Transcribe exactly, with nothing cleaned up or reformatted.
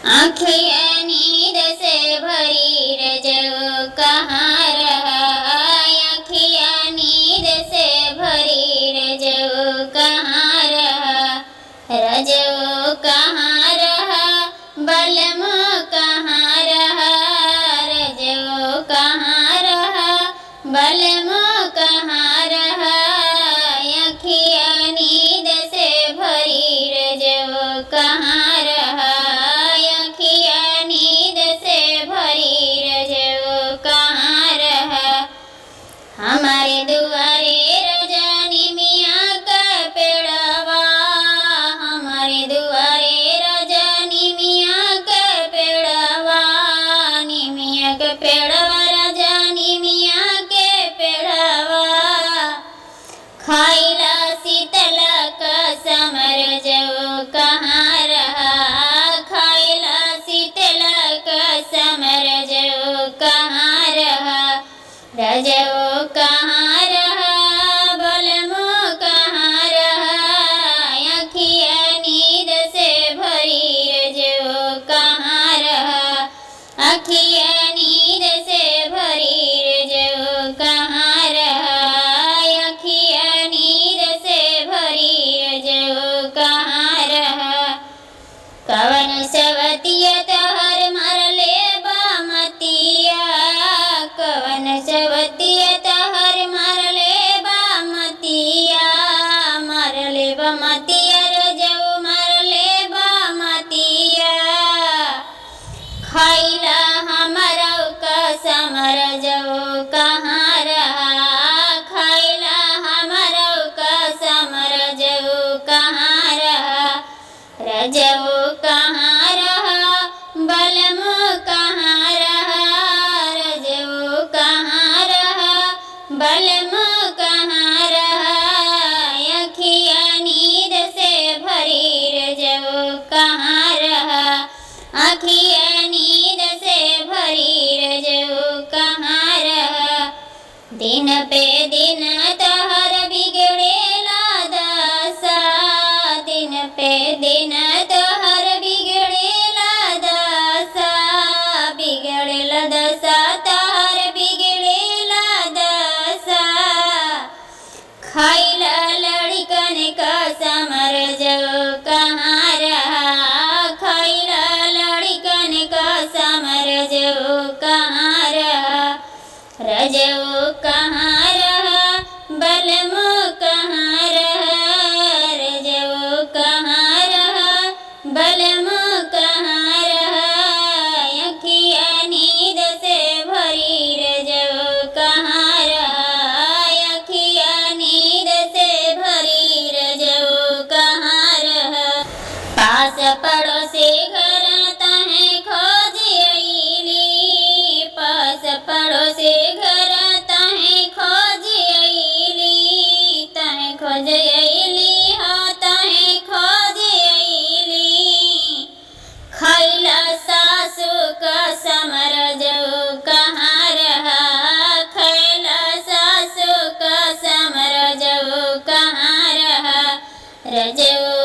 अँखिया नींद से भरी रजऊ कहाँ रहा, अँखिया नींद से भरी रजऊ कहाँ रहा, रजऊ कहाँ रहा, बलमू कहाँ रहा, रजऊ कहाँ रहा, बलमू कहाँ रहा, अँखिया नींद से भरी रजऊ कहाँ रहा, अँखिया नींद से भरी रजऊ कहाँ रहा। हमारे दुआरे रजा निमिया के पेड़वा, हमारे दुआरे रजा निमिया के पेड़वा, निमिया के पेड़वा रजा निमिया के पेड़वा। खाइला शीतला कसम रजऊ कहाँ रहा, खाइला शीतला कसम रजऊ कहाँ रहा, रजऊ कहाँ रहा, बलमू कहाँ रहा, अँखिया नींद से भरी रजऊ कहाँ रहा, अँखिया नींद से भरी रजऊ कहाँ रहा, अँखिया नींद से भरी रजऊ कहाँ रहा। कवन सवतिया तोहर मरले बा मतिया, कवन सवतिया तोहर मरले बा मतिया, मरले बा मतिया रजऊ मरले बा मतिया। खइला हमरऊ कसम रजऊ कहाँ रहा, खइला हमरऊ कसम रजऊ कहाँ रहा, रजऊ कहाँ रहा, बलमू कहाँ रहा, रजऊ कहाँ रहा, बलमू कहाँ रहा, अँखिया नींद से भरी रजऊ कहाँ रहा, अँखिया नींद से भरी रजऊ कहाँ रहा। दिन पे दिन तोहर बिगड़ेला दसा, दिन पे दिन तोहर बिगड़ेला दसा, बिगड़ेला दसा तोहर बिगड़ेला दसा। खइला लड़िकन कसम रजऊ कहाँ रहा, खइला लड़िकन कसम रजऊ कहाँ रहा, रजऊ कहाँ रहा, बलमू कहाँ रहा, रजऊ कहाँ रहा, बलमू कहाँ रहा, अँखिया नींद से भरी रजऊ कहाँ रहा, अँखिया नींद से भरी रजऊ कहाँ रहा। पास पड़ोसी घर तहें खोज अइली, पास पड़ोसी घर तहें खोज अइली, तहें खोज अइली हो, तहें खोज अइली। खइला सासू कसम रजऊ कहाँ रहा, खइला सासू कसम रजऊ कहाँ रहा, रजऊ